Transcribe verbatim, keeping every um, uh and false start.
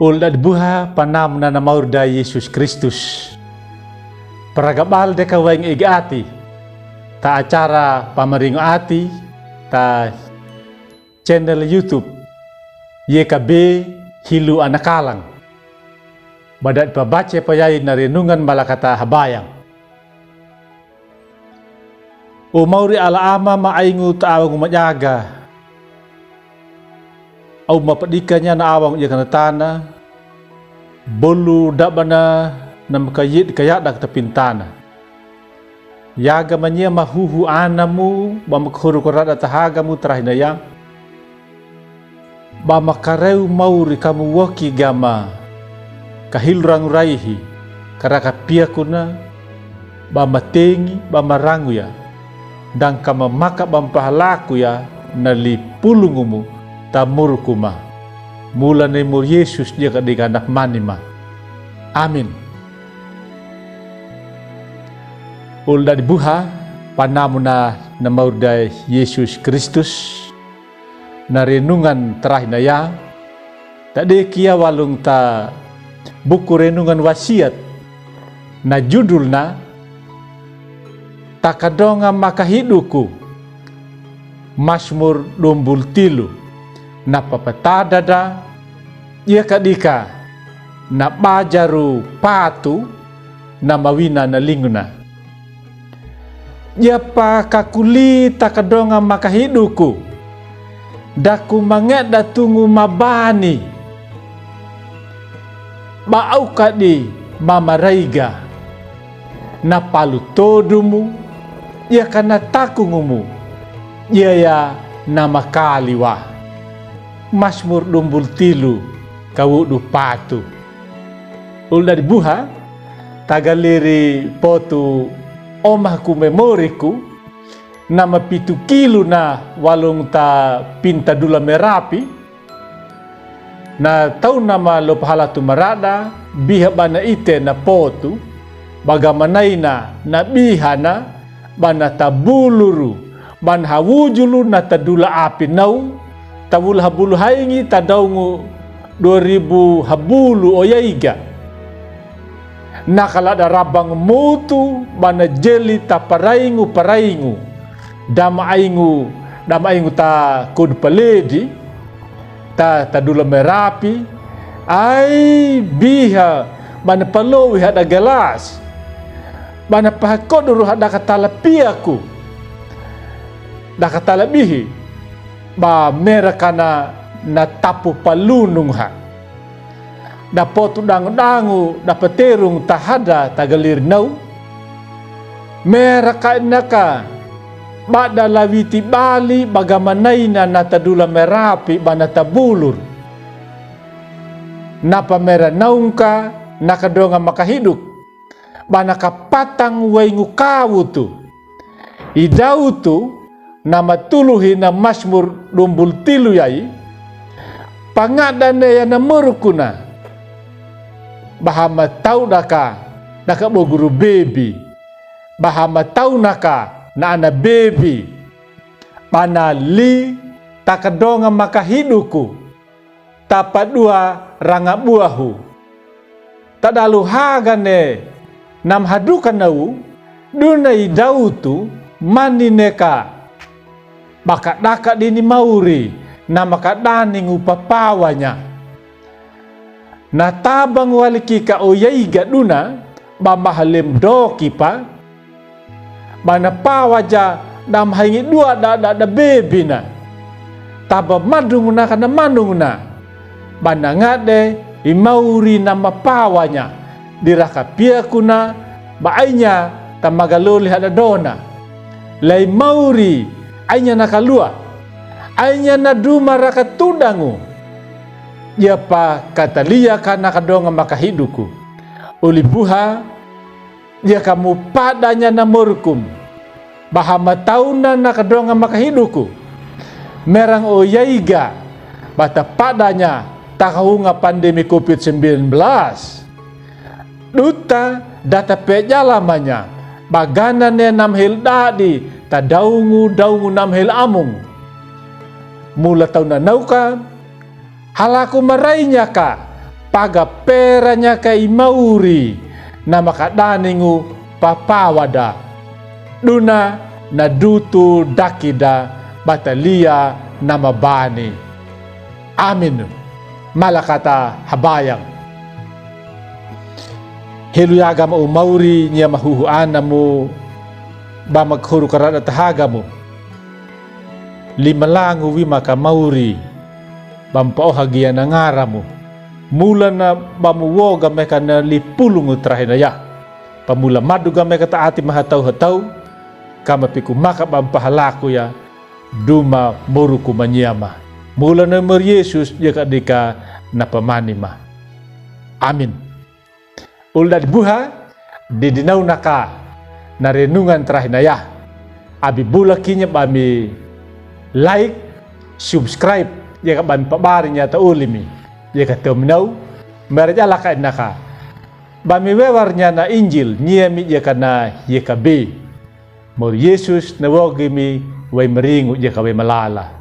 Ol da'di buha panamuna na mauri da Yesus Kristus. Praga bal de ka waing ege ati ta acara pamaringo ati ta channel YouTube Y K B Hilu Anakalang. Ba da'di pabace payayi na renungan malakata habayang. O mauri Alla Ama ma aingu ta awangu majaga. Au mapedikanya na awangu jaka na tana. Bolu dabana na makayid kayada ta pintana. Yaga mania mahuhu anamu ba makahoru karada ta hagamu tarahi na ya. Ba makarew mauri kamu woki gama kahilu rangu raihi karaka piakuna ba matengi ba marangu ya. Dangka mamaka ba mpahalaku ya na lipulungumu ta murukuma. Mula na imur Yesus jaka diganap manima. Amin. Ol da'di buha panamuna na mauri da Yesus Kristus. Na renungan tarahi na ya ta deki ya walung ta buku renungan wasiat na judulna Takadonga Makahiduku. Masmur dumbul tilu. Na papatada da jaka dika na bajaru patu na mawina na linguna. Japa kakuli takadonga makahiduku. Daku mangeda tungu mabani. Ba au kadi mamaraiga. Na palu todumu, jaka na takungumu, jaya na makaliwa. Masmur dumbul tilu kawodu patu. Ol da'di buha, tagaliri potu omaku memoriku, na mapitu kilu na walung ta pinta dula merapi, na tau na malopa halatu marada, biha bana ite na potu, ba gamanaina, na bihana, bana tabuluru, bana hawujulu na tadula api nau, tawula habulu haingi tadaungu dua ribu habulu o yaiga. Na kalada rabang mutu, bana jeli taparaingu paraingu. Dama aingu, dama aingu ta kodu paledi, ta, tadula merapi, ai biha, bana palowi hada galas, bana pahakoduru hada katala piaku, da katala bihi, ba mera kana na tapu palunung ha. Da potu dangu-dangu, da paterung tahada tagalir nau. Mera kainaka, ba da lawiti bali bagamanaina na tadula merapi bana tabulur. Na pamera naungka, na kadonga makahiduk. Bana kapatang waingu kawutu. I Dawutu, na matuluhi na Masmur dumbul tilu yai, pangadane ya na morukuna. Baha matau daka, daka boguru bebi. Baha matau naka, na ana bebi. Bana li, takadonga makahiduku. Tapadua rangabuahu. Tadalu hagane na mahaduka nau, duna i Dawutu, manine ka. Ba kadaka dini mauri, na makadaningu papawanya. Na tabang walikika o yaiga duna, ba mahalem doki pa, Bana pawaja dam haingi dua da, da, da bebina. Taba madunguna kana manunguna. Bana ngade i mauri na mapawanya. Diraka piakuna ba ainya tamagaloli hada dona. Lai mauri ainya na kalua. Ainya na duma raka tudangu. Iapa katalia kana kadonga makahiduku. Uli buha Ia kamu padanya na morukum. Baha matauna na kadonga makahiduku. Merang o yaiga. Bata padanya takahunga pandemi covid sembilan belas. Duta data pejalamanya. Baganane namhil dadi. Tadaungu daungu namhil amung. Mula tauna nauka. Halaku marainya ka, Paga peranya ka i mauri na makaɗaningu papawa da, duna na dutu daki da batalia na mabani. Amin. Malakata habayang. Helu yaga ma u mauri nia mahuhu anamu ba ma khoru karada tahaga mu. Lima langu wi maka mauri ba ma paoha gia na ngara mu. Mula na ba mu woga meka na lipulungu tarahinaya. Pamula madu ga meka ta ati mahatau-hatau. Kama piku maka ba ma pahalaku ya duma moruku mania ma. Mula na mori Yesus ya ka dika na pamani ma. Amin. Ulu da di buha di dinau naka na renungan tarahinaya. Abi bula kinya ba mi like, subscribe, ya ka ba mi pabari nya ta uli mi. Ya ka tominau mera jala ka inaka. Ba mi wewar nya na Injil nia mi ya ka na ya ka bi. Mori Yesus na wogi mi wai maringu ya ka wai malala.